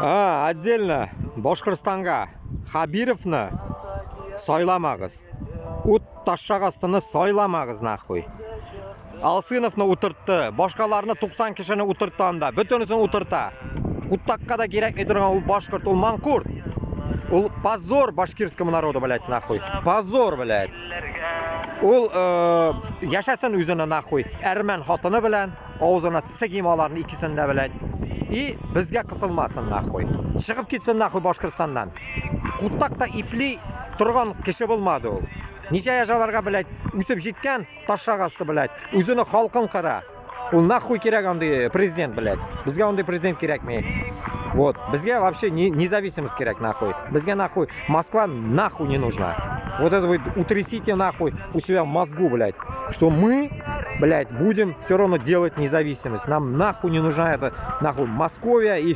А, отдельно Башкортстанга Хабировны сайламагыз. Ут ташак астыны сайламагыз нахуй. Алсыновны утыртты, башкаларны 90 кешене утыртты анда, бөтенесен утырта. Кутакка да кирәкми торган ул башкорт, ул манкурт. Ул позор башкирскому народу, блядь, нахуй. Позор, блядь. Ул яшәсен үзенә нахуй әрмән хатыны белән, авызына сигим аларны икесен дә, блядь. И безгә кысылмасын нахуй. Чыгып китсен нахуй Башкортстаннан. Кутак та ипли торган кеше булмады ул. Ничә яшь аларга, блядь, үсеп җиткән, ташак асты, блядь. Үзенең халкын кыра. Ул нахуй кирәк андый президент, блядь. Безгә андый президент кирәкми. Вот. Безгә вообще не, независимость кирәк, нахуй. Безгә нахуй Москва нахуй не нужна. Вот это вы утрясите нахуй у себя в мозгу, блядь. Что мы, блядь, будем все равно делать независимость. Нам нахуй не нужна эта нахуй Московия и